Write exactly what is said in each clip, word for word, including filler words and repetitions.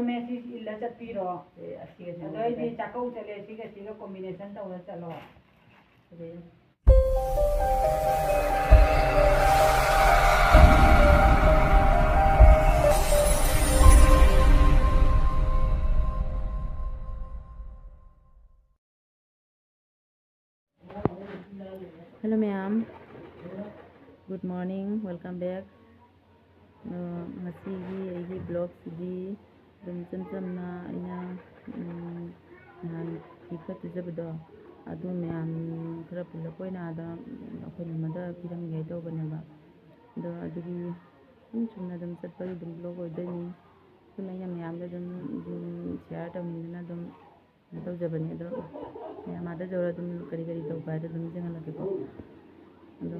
ꯃꯦ, ꯁꯤ ꯏꯜꯂ ꯆꯠꯄꯤꯔꯣ꯫ ꯑꯦ, ꯑꯁꯤꯒ ꯁꯤꯒ ꯑꯗꯣ ꯑꯩꯗꯤ ꯆꯥꯛꯀꯧ ꯆꯠꯂꯦ, ꯁꯤꯒ ꯁꯤꯒ combination ꯇꯧꯔ ꯆꯠꯂꯣ꯫ ꯑꯗꯩ Hello ꯃꯌꯥꯝ, good morning, welcome back. ꯑ, ꯉꯁꯤꯒꯤ ꯑꯩꯒꯤ vlogꯁꯤꯗꯤ ꯑꯗꯨꯝ ꯏꯆꯝ ꯆꯝꯅ ꯑꯩꯅ, ꯎꯝ, ꯅꯍꯥꯟ ꯐꯤ ꯈꯔ ꯇꯨꯖꯕꯗꯣ, ꯑꯗꯨ ꯃꯌꯥꯝ ꯈꯔ ꯄꯨꯂꯞ ꯑꯣꯏꯅ ꯑꯥꯗ ꯑꯩꯈꯣꯏ ꯅꯝꯃꯗ ꯄꯤꯔꯝꯒꯦ ꯇꯧꯕꯅꯦꯕ꯫ ꯑꯗꯣ ꯑꯗꯨꯒꯤ ꯁꯨꯝ ꯆꯨꯝꯅ ꯑꯗꯨꯝ ꯆꯠꯄꯒꯤ ꯑꯗꯨꯝ vlog ꯑꯣꯏꯗꯣꯏꯅꯤ꯫ ꯁꯨꯝ ꯑꯩꯅ ꯃꯌꯥꯝꯗ ꯑꯗꯨꯝ, ꯎꯝ, share ꯇꯧꯅꯤꯡꯗꯅ ꯑꯗꯨꯝ ꯀꯩꯅꯣ ꯇꯧꯖꯕꯅꯦ꯫ ꯑꯗꯣ ꯃꯌꯥꯝ ꯑꯥꯗ ꯌꯧꯔ ꯑꯗꯨꯝ ꯀꯔꯤ ꯀꯔꯤ ꯇꯧꯕ ꯍꯥꯏꯗꯣ ꯑꯗꯨꯝ ꯌꯦꯡꯍꯜꯂꯛꯀꯦꯀꯣ꯫ ꯑꯗꯣ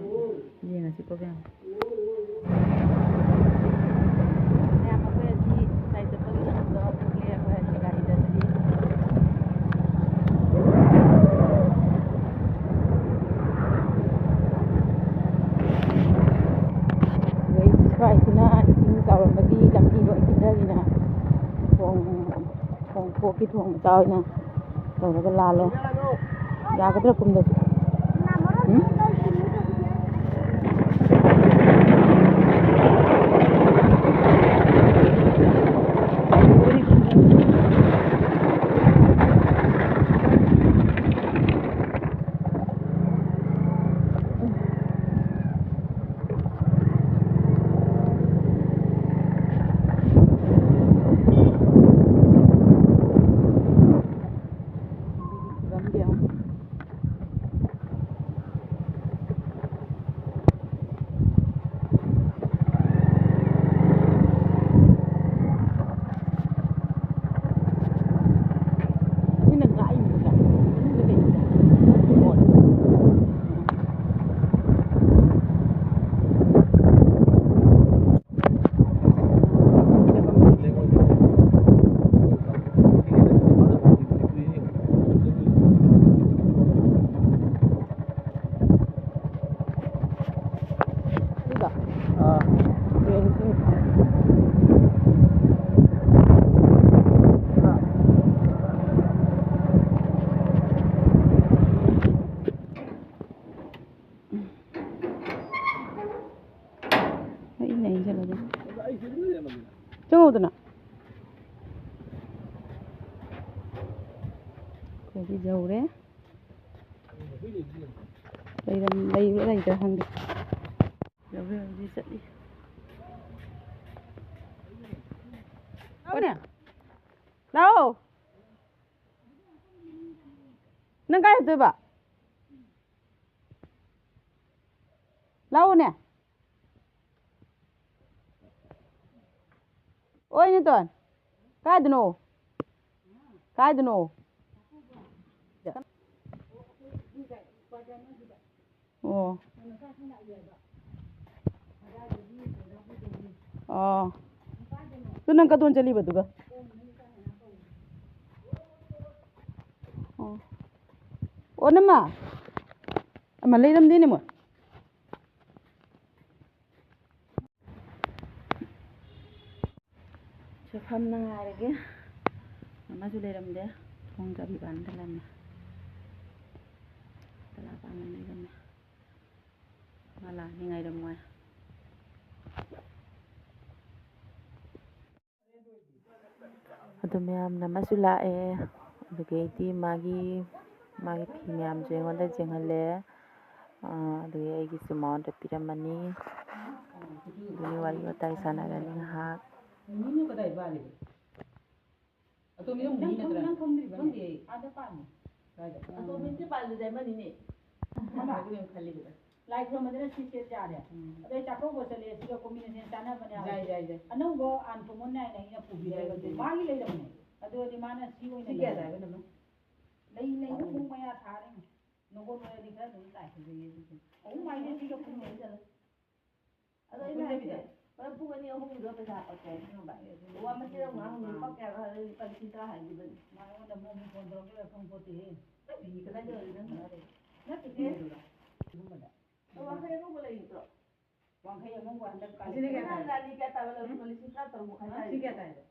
ꯌꯦꯡꯉꯁꯤꯀꯣ ꯃꯌꯥꯝ꯫ ꯃꯌꯥꯝ ꯑꯩꯈꯣꯏ ꯑꯁꯤ ꯉꯁꯥꯏ ꯆꯠꯄꯒꯤ ꯂꯝꯗꯣ ꯆꯠꯂꯦ, ꯑꯩꯈꯣꯏ ꯑꯁꯤ ꯒꯥꯔꯤꯗ ꯆꯠꯂꯤ꯫ ꯁꯤꯗꯩ ꯁ꯭ꯋꯥꯏꯁꯤꯅ ꯏꯁꯤꯡ ꯆꯥꯎꯔꯝꯕꯒꯤ ꯂꯝꯕꯤ ꯂꯣꯏ ꯀꯤꯟꯊꯔꯤꯅ ꯊꯣꯡ ꯊꯣꯡ ꯈꯣꯛꯀꯤ ꯊꯣꯡ ꯃꯆꯥ ꯑꯣꯏꯅ ꯇꯧꯔꯒ ꯂꯥꯜꯂꯦ꯫ ꯌꯥꯒꯗ꯭ꯔꯥ ꯀꯨꯝꯗꯕ? ꯎꯝ? ꯐꯤꯕꯝꯗꯤ ꯌꯦꯡꯉꯨ꯫ ꯁꯤꯗꯤ ꯌꯧꯔꯦ꯫ ꯂꯩꯔꯝ-, ꯂꯩꯕ꯭ꯔꯥ ꯂꯩꯇ꯭ꯔꯥ ꯈꯪꯗꯦ꯫ ꯌꯧꯔꯦ, ꯍꯧꯖꯤꯛ ꯆꯠꯂꯤ꯫ ꯂꯥꯛꯑꯣꯅꯦ꯫ ꯂꯥꯛꯑꯣ꯫ ꯅꯪ ꯀꯥꯏ ꯆꯠꯇꯣꯏꯕ? ꯂꯥꯛꯑꯣꯅꯦ꯫ ꯑꯣꯏ ꯅꯦꯇꯣꯟ꯫ ꯀꯥꯏꯗꯅꯣ? ꯀꯥꯏꯗꯅꯣ? ꯑꯣ꯫ ꯑꯣ꯫ ꯑꯗꯨ ꯅꯪ ꯀꯗꯣꯟ ꯆꯠꯂꯤꯕꯗꯨꯒ? ꯑꯣ꯫ ꯑꯣ, ꯅꯃ꯫ ꯑꯃ ꯂꯩꯔꯝꯗꯦꯅꯦ ꯃꯣꯏ꯫ ꯁꯦ ꯐꯝꯅ ꯉꯥꯏꯔꯒꯦ꯫ ꯑꯃꯁꯨ ꯂꯩꯔꯝꯗꯦ꯫ ꯊꯣꯡ ꯆꯥꯕꯤ ꯄꯥꯟꯗ ꯂꯩꯔꯝꯃꯦ꯫ ꯇꯂꯥ ꯄꯥꯟꯗ ꯂꯩꯔꯝꯃꯦ꯫ ꯃꯥ ꯂꯥꯛꯑꯗꯤ ꯉꯥꯏꯔꯝꯃꯣꯏ꯫ ꯑꯗꯨ ꯃꯌꯥꯝꯅ ꯑꯃꯁꯨ ꯂꯥꯛꯑꯦ꯫ ꯑꯗꯨꯗꯒꯤ ꯑꯩꯗꯤ ꯃꯥꯒꯤ, ꯃꯥꯒꯤ ꯐꯤ ꯃꯌꯥꯝꯁꯨ ꯑꯩꯉꯣꯟꯗ ꯌꯦꯡꯍꯜꯂꯦ꯫ ꯑꯥ, ꯑꯗꯨꯗꯒꯤ ꯑꯩꯒꯤꯁꯨ ꯃꯉꯣꯟꯗ ꯄꯤꯔꯝꯃꯅꯤ꯫ ꯑꯗꯨꯗꯒꯤ ꯋꯥꯔꯤ ꯋꯥꯇꯥꯏ ꯁꯥꯟꯅꯔꯅꯤ ꯉꯥꯏꯍꯥꯛ꯫ ꯃꯤꯅꯨ ꯀꯗꯥꯏ ꯄꯥꯜꯂꯤꯕ? ꯑꯇꯣꯝꯕꯤꯗꯣ ꯃꯨꯅꯤ ꯅꯪ ꯈꯪ-, ꯅꯠꯇ꯭ꯔꯥ? ꯅꯪ ꯈꯪꯗ꯭ꯔꯤꯕꯅꯦ? ꯈꯪꯗꯦ ꯑꯩ꯫ ꯑꯥꯗ ꯄꯥꯜꯂꯤ꯫ ꯀꯥꯏꯗ? ꯑꯇꯣꯝꯕꯤꯗꯤ ꯄꯥꯜꯂꯤꯗꯥꯏ ꯑꯃꯅꯤꯅꯦ꯫ ꯑꯃ? ꯑꯗꯨꯅꯦ ꯈꯜꯂꯤꯕ꯫ ꯂꯥꯏ ꯈꯨꯔꯨꯝꯕꯗꯅ ꯁꯤ ꯁꯦꯠ ꯌꯥꯔꯦ꯫ ꯎꯝ꯫ ꯑꯗꯩ ꯆꯥꯛꯀꯧꯕ ꯆꯠꯂꯦ, ꯁꯤꯒ combination ꯆꯥꯟꯅꯕꯅꯦ ꯍꯥꯏꯕ꯫ ꯌꯥꯏ, ꯌꯥꯏ, ꯌꯥꯏ꯫ ꯑꯅꯧꯕ ꯑꯟꯊꯣꯃꯣꯟ ꯅꯥꯏꯅ ꯑꯩꯅ ꯄꯨꯕꯤꯔꯦꯕ꯫ ꯌꯥꯏ, ꯌꯥꯏ꯫ ꯃꯥꯒꯤ ꯂꯩꯔꯕꯅꯦ꯫ ꯑꯗꯨ ꯑꯣꯏꯔꯗꯤ ꯃꯥꯅ ꯁꯤ ꯑꯣꯏꯅ ꯁꯤ ꯀꯌꯥ ꯂꯩꯔꯕꯅꯦ꯫ ꯇꯥꯏꯕ ꯅꯃ? ꯂꯩ, ꯂꯩ, ꯑꯍꯨꯝ꯫ ꯈꯣꯡ ꯃꯌꯥ ꯊꯥꯔꯤꯅꯦ꯫ ꯅꯪꯉꯣꯟ ꯅꯣꯏꯔꯗꯤ ꯈꯔ ꯑꯗꯨꯝ ꯇꯥꯏ꯫ ꯐꯖꯩꯌꯦ ꯑꯗꯨꯗꯤ꯫ ꯑꯍꯨꯝ ꯍꯥꯏꯁꯦ ꯁꯤꯒ ꯄꯨꯟꯅ ꯂꯣꯏ ꯆꯠꯂꯦ꯫ ꯑꯗꯣ ꯑꯩꯅ ꯍꯥꯏꯁꯦ, ꯄꯨꯟꯗꯕꯤꯗ? ꯍꯣꯔꯦꯟ ꯄꯨꯡ ꯑꯅꯤ ꯑꯍꯨꯝꯒꯤꯗꯣ ꯄꯩꯁꯥ ꯍꯥꯞꯄꯛꯀꯦ ꯍꯥꯏꯕ ꯈꯪꯉꯕ? ꯑꯦ, ꯑꯗꯨ ꯋꯥ ꯃꯆꯦꯠ ꯑꯃ ꯉꯥꯡꯉꯨꯅꯨ, ꯂꯨꯄꯥ ꯀꯌꯥꯅꯣ ꯍꯥꯏꯔꯒ ꯂꯨꯄꯥ ꯂꯤꯁꯤꯡ ꯇꯔꯥ ꯍꯥꯏꯈꯤꯕꯅꯤ꯫ ꯃꯉꯣꯟꯗ ꯑꯃꯨꯛ ꯑꯃꯨꯛ ꯐꯣꯟ ꯇꯧꯔꯛꯀꯦꯔꯥ ꯈꯪꯄꯣꯠꯇꯦꯍꯦ꯫ ꯐꯤ ꯀꯗꯥꯏꯗ ꯌꯣꯜꯂꯤꯅꯣ ꯍꯪꯉꯛꯑꯣ꯫ ꯅꯠꯇꯦ, ꯐꯤ ꯑꯗꯨꯒꯨꯝꯕꯗ꯫ ꯑꯗꯣ ꯋꯥꯈꯩ ꯑꯉꯧꯕ ꯂꯩꯇ꯭ꯔꯣ? ꯋꯥꯡꯈꯩ ꯑꯉꯧꯕ ꯍꯟꯗꯛ ꯀꯥꯂꯦꯟ ꯑꯁꯤꯅ ꯀꯌꯥ ꯇꯥꯏ? ꯂꯤꯁꯤꯡ ꯇꯔꯥ ꯇꯔꯨꯛ ꯃꯈꯥꯏ ꯇꯥꯏ꯫ ꯑꯁꯤ ꯀꯌꯥ ꯇꯥꯏꯕ?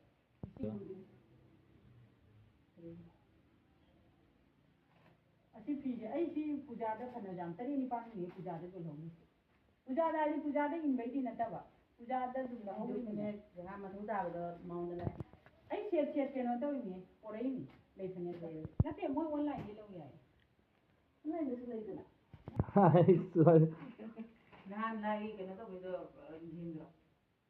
ꯑꯁꯤ ꯐꯤꯁꯦ ꯑꯩ ꯁꯤ ꯄꯨꯖꯥꯗ ꯐꯅ ꯌꯥꯝ ꯇꯔꯦꯠ ꯅꯤꯄꯥꯜ ꯅꯨꯃꯤꯠ ꯄꯨꯖꯥꯗ ꯂꯣꯏꯍꯧꯔꯤ꯫ ꯄꯨꯖꯥꯗ ꯍꯥꯏꯗꯤ ꯄꯨꯖꯥꯗ ꯏꯟꯕꯩꯗꯤ ꯅꯠꯇꯕ, ꯄꯨꯖꯥꯗ ꯑꯗꯨꯝ ꯂꯧꯍꯧꯔꯤꯕꯅꯦ꯫ ꯑꯗꯨꯅꯦ, ꯄꯩꯁꯥ ꯃꯊꯧ ꯇꯥꯕꯗꯣ ꯃꯉꯣꯟꯗ ꯂꯥꯛꯑꯦ꯫ ꯑꯩ ꯁꯦꯠ ꯁꯦꯠ ꯀꯩꯅꯣ ꯇꯧꯔꯤꯅꯦ, ꯄꯣꯔꯛꯏꯅꯦ꯫ ꯂꯩꯕꯅꯦ꯫ ꯅꯠꯇꯦ, ꯃꯣꯏ ꯑꯣꯟꯂꯥꯏꯟꯗꯒꯤ ꯂꯧ ꯌꯥꯏ꯫ ꯑꯣꯟꯂꯥꯏꯟꯗꯁꯨ ꯂꯩꯗꯅ꯫ ꯍꯥꯏ, ꯁꯣꯔꯤ꯫ ꯅꯍꯥꯟ ꯂꯥꯏꯒꯤ ꯀꯩꯅꯣ ꯇꯧꯕꯩꯗꯣ, ꯌꯦꯡꯗ꯭ꯔꯣ?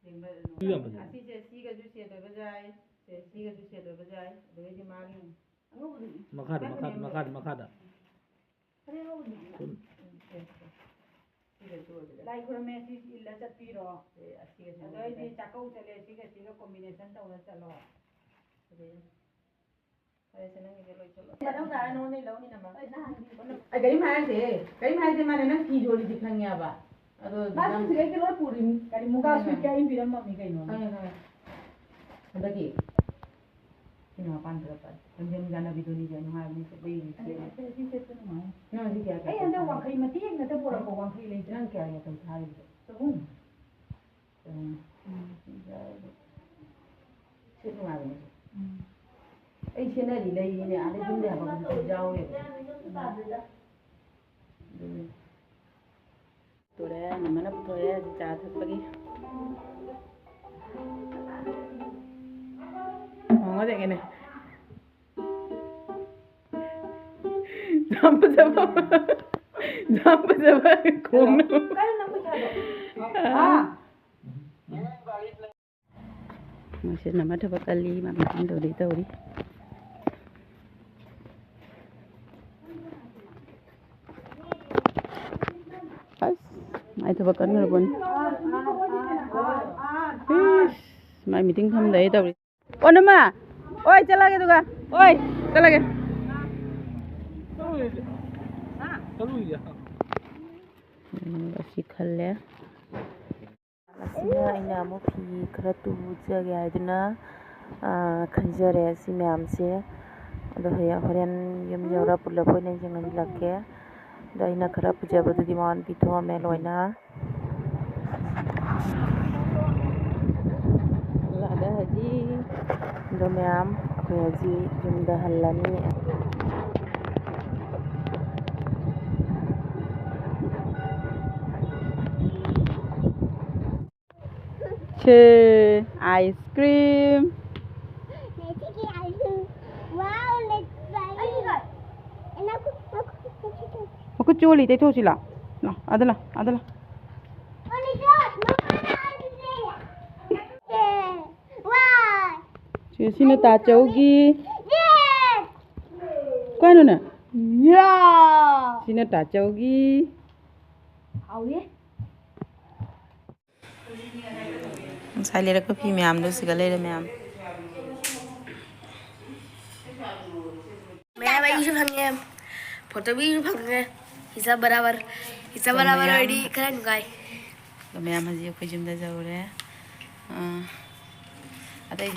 ꯌꯦꯡꯕ ꯌꯥꯝ ꯐꯖꯩ꯫ ꯑꯁꯤꯁꯦ ꯁꯤꯒꯁꯨ ꯁꯦꯠ ꯑꯣꯏꯕ ꯌꯥꯏ, ꯁꯦ ꯁꯤꯒꯁꯨ ꯁꯦꯠ ꯑꯣꯏꯕ ꯌꯥꯏ, ꯑꯗꯨꯗꯩꯗꯤ ꯃꯥꯒꯤ ꯃꯈꯥꯗ, ꯃꯈꯥꯗ, ꯃꯈꯥꯗ, ꯃꯈꯥꯗ꯫ ꯐꯅꯦꯛ ꯑꯉꯧꯕꯗꯨꯅꯦ꯫ ꯁꯨꯝ꯫ ꯎꯝ, ꯁꯦ, ꯁꯦ꯫ ꯁꯤꯒꯁꯨ ꯑꯣꯏꯕ ꯌꯥꯏ꯫ ꯂꯥꯏ ꯈꯨꯔꯝꯃꯦ, ꯁꯤ ꯏꯜꯂ ꯆꯠꯄꯤꯔꯣ꯫ ꯁꯦ, ꯑꯁꯤꯒꯁꯨ ꯑꯣꯏꯕ ꯑꯗꯩꯗꯤ ꯌꯥꯏ꯫ ꯆꯥꯛꯀꯧ ꯆꯠꯂꯦ, ꯁꯤꯒ ꯁꯤꯒ combination ꯇꯧꯔ ꯆꯠꯂꯣ꯫ ꯐꯖꯩ꯫ ꯐꯔꯦꯁꯦ, ꯅꯪꯒꯤꯗꯤ ꯂꯣꯏꯁꯤꯜꯂꯣ꯫ ꯃꯊꯪ ꯇꯥꯔꯦ ꯅꯉꯣꯟꯗꯩ ꯂꯧꯅꯤ ꯅꯃ꯫ ꯑꯩ ꯀꯔꯤꯝ ꯍꯥꯏꯔꯛꯇꯦ, ꯀꯔꯤꯝ ꯍꯥꯏꯔꯛꯇꯦ, ꯃꯥꯅ ꯅꯪ ꯐꯤ ꯌꯣꯜꯂꯤꯁꯦ ꯈꯪꯉꯦꯕ꯫ ꯑꯗꯣ ꯃꯥ ꯌꯥꯝ ꯁꯨꯝ ꯁꯤꯗꯩ ꯀꯩꯅꯣ ꯄꯨꯔꯤꯅꯤ꯫ ꯀꯔꯤ ꯃꯨꯒꯥ ꯁꯨꯠ ꯀꯌꯥ ꯏꯟ ꯄꯤꯔꯝꯃꯝꯅꯤ ꯀꯩꯅꯣ꯫ ꯈꯪꯉꯦ, ꯈꯪꯉꯦ꯫ ꯍꯟꯗꯛꯀꯤ ꯁꯤꯅ ꯃꯄꯥꯟ ꯊꯣꯛꯂꯛꯄ ꯂꯝꯖꯦꯜ ꯌꯥꯅꯕꯤꯗꯨꯅꯤꯁꯦ ꯅꯨꯡꯉꯥꯏꯕꯅꯤ ꯁꯦꯠꯄ ꯌꯦꯡꯉꯤꯁꯦ꯫ ꯑꯗꯨ ꯁꯤ ꯁꯦꯠꯄ ꯅꯨꯡꯉꯥꯏ꯫ ꯅꯪ ꯁꯤ ꯀꯌꯥ ꯀꯌꯥ ꯑꯩ ꯍꯟꯗꯛ ꯁꯦꯠꯄ? ꯋꯥꯡꯈꯩ ꯃꯇꯦꯛ ꯅꯠꯇ ꯄꯣꯔꯛꯄ ꯋꯥꯡꯈꯩ ꯂꯩꯇ꯭ꯔꯦ꯫ ꯅꯪ ꯀꯌꯥ ꯀꯌꯥ ꯇꯧ ꯊꯥꯔꯤꯕ? ꯆꯍꯨꯝ꯫ ꯎꯝ꯫ ꯁꯤ ꯅꯨꯡꯉꯥꯏꯕꯅꯦ꯫ ꯎꯝ꯫ ꯑꯩ ꯁꯦꯠꯅꯔꯤ ꯂꯩꯔꯤꯅꯦ, ꯑꯥꯗ ꯌꯨꯝꯗ ꯍꯥꯞꯄꯛꯄꯁꯨ ꯌꯥꯎꯋꯦꯕ꯫ ꯑꯗꯨꯅꯦ꯫ ꯇꯣꯔꯦ, ꯅꯃꯅ ꯄꯨꯊꯣꯔꯛꯑꯦ ꯍꯧꯖꯤꯛ ꯆꯥ ꯊꯛꯄꯒꯤ꯫ ꯃꯉꯣꯟꯗꯒꯤꯅꯦ꯫ ꯌꯥꯝ ꯐꯖꯕ꯫ ꯌꯥꯝ ꯐꯖꯕ ꯈꯣꯡꯅ꯫ ꯀꯔꯝꯅ ꯄꯩꯁꯥꯗꯣ? ꯑꯥ꯫ ꯃꯁꯤ ꯅꯃ ꯊꯕꯛ ꯀꯜꯂꯤ, ꯃꯥ meeting ꯇꯧꯔꯤ, ꯇꯧꯔꯤ꯫ ꯑꯁ, ꯃꯥꯏ ꯊꯕꯛ ꯀꯟꯈ꯭ꯔꯕꯅꯤ꯫ ꯏꯁ, ꯃꯥꯏ meeting ꯐꯝꯗ ꯑꯩ ꯇꯧꯔꯤ꯫ ꯑꯣ, ꯅꯃ꯫ ꯑꯣꯏ, ꯆꯠꯂꯒꯦ ꯑꯗꯨꯒ꯫ ꯑꯣꯏ, ꯆꯠꯂꯒꯦ꯫ ꯎꯝ, ꯑꯁꯤ ꯈꯜꯂꯦ꯫ ꯑꯁꯤꯅ ꯑꯩꯅ ꯑꯃꯨꯛ ꯐꯤ ꯈꯔ ꯇꯨꯖꯒꯦ ꯍꯥꯏꯗꯨꯅ, ꯑꯥ, ꯈꯟꯖꯔꯦ ꯁꯤ ꯃꯌꯥꯝꯁꯦ꯫ ꯑꯗꯣ ꯍꯌꯦꯡ, ꯍꯣꯔꯦꯟ ꯌꯨꯝ ꯌꯧꯔ ꯄꯨꯂꯞ ꯑꯣꯏꯅ ꯌꯦꯡꯍꯜꯂꯛꯀꯦ꯫ ꯑꯗꯣ ꯑꯩꯅ ꯈꯔ ꯄꯨꯖꯕꯗꯨꯗꯤ ꯃꯉꯣꯟꯗ ꯄꯤꯊꯣꯛꯑꯝꯃꯦ ꯂꯣꯏꯅ꯫ ꯍꯜꯂꯛꯑꯒ ꯍꯧꯖꯤꯛ ꯑꯗꯣ ꯃꯌꯥꯝ ꯑꯩꯈꯣꯏ ꯍꯧꯖꯤꯛ ꯌꯨꯝꯗ ꯍꯜꯂꯅꯤ꯫ ꯁꯦ, ice cream꯫ ꯆꯣꯂꯤ ꯇꯩꯊꯣꯛꯁꯤ ꯂꯥꯎ꯫ ꯂꯥꯎ, ꯑꯗ ꯂꯥꯎ, ꯑꯗ ꯂꯥꯎ꯫ ꯁꯤ, ꯁꯤꯅ ꯇꯥꯆꯧꯒꯤ꯫ ꯀꯩꯅꯣꯅꯦ? ꯌꯥ! ꯁꯤꯅ ꯇꯥꯆꯧꯒꯤ꯫ ꯍꯥꯎꯏ꯫ ꯉꯁꯥꯏ ꯂꯩꯔꯛꯄ ꯐꯤ ꯃꯌꯥꯝꯗꯣ ꯁꯤꯒ ꯂꯩꯔꯦ ꯃꯌꯥꯝ꯫ ꯃꯌꯥꯝ ꯑꯩꯒꯤꯁꯨ ꯐꯪꯉꯦ, ꯐꯣꯇꯣꯒꯤꯁꯨ ꯐꯪꯉꯦ꯫ ꯍꯤꯁꯥꯕ ꯕꯔꯥꯕꯔ, ꯍꯤꯁꯥꯕ ꯕꯔꯥꯕꯔ ꯃꯌꯥꯝ ꯑꯣꯏꯔꯗꯤ ꯈꯔ ꯅꯨꯡꯉꯥꯏ꯫ ꯑꯗꯣ ꯃꯌꯥꯝ ꯍꯧꯖꯤꯛ ꯑꯩꯈꯣꯏ ꯌꯨꯝꯗ ꯌꯧꯔꯦ꯫ ꯑꯥ, ꯑꯇꯩ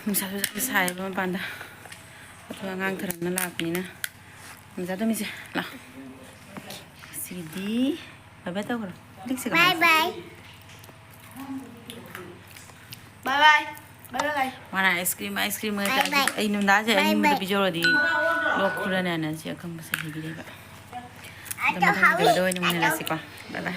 ꯅꯨꯡꯁꯥꯁꯨ ꯌꯥꯝ ꯁꯥꯏꯌꯦꯕ ꯃꯄꯥꯟꯗ꯫ ꯑꯗꯣ ꯑꯉꯥꯡ ꯊꯔꯝꯅ ꯂꯥꯛꯄꯅꯤꯅ꯫ ꯅꯨꯡꯖꯥ ꯇꯨꯝꯃꯤꯁꯦ, ꯂꯥꯛꯑꯣ꯫ ꯁꯤꯗꯤ ꯕꯥꯏ ꯕꯥꯏ ꯇꯧꯈ꯭ꯔꯣ꯫ ꯂꯤꯛꯁꯦ ꯀꯃꯥꯏꯅ ꯕꯥꯏ ꯕꯥꯏ꯫ ꯕꯥꯏ ꯕꯥꯏ꯫ ꯕꯥꯏ ꯕꯥꯏ꯫ ꯃꯥꯅ ice cream, ice cream ꯕꯥꯏ ꯕꯥꯏ꯫ ꯑꯩ ꯅꯨꯡꯗꯥꯡꯁꯦ ꯕꯥꯏ ꯑꯍꯤꯡꯕꯗ ꯕꯥꯏ꯫ ꯄꯤꯖꯧꯔꯗꯤ ꯂꯣꯛ ꯈꯨꯔꯅꯦꯅ ꯁꯤ ꯑꯈꯪꯕꯁꯦ ꯍꯩꯕꯤꯔꯦꯕ꯫ ꯑꯗꯣ ꯑꯗꯣ ꯃꯊꯪ ꯍꯥꯎꯏ꯫ ꯚꯤꯗꯤꯑꯣꯗ ꯑꯣꯏꯅ ꯎꯅꯔꯁꯤꯀꯣ꯫ ꯕꯥꯏ ꯕꯥꯏ꯫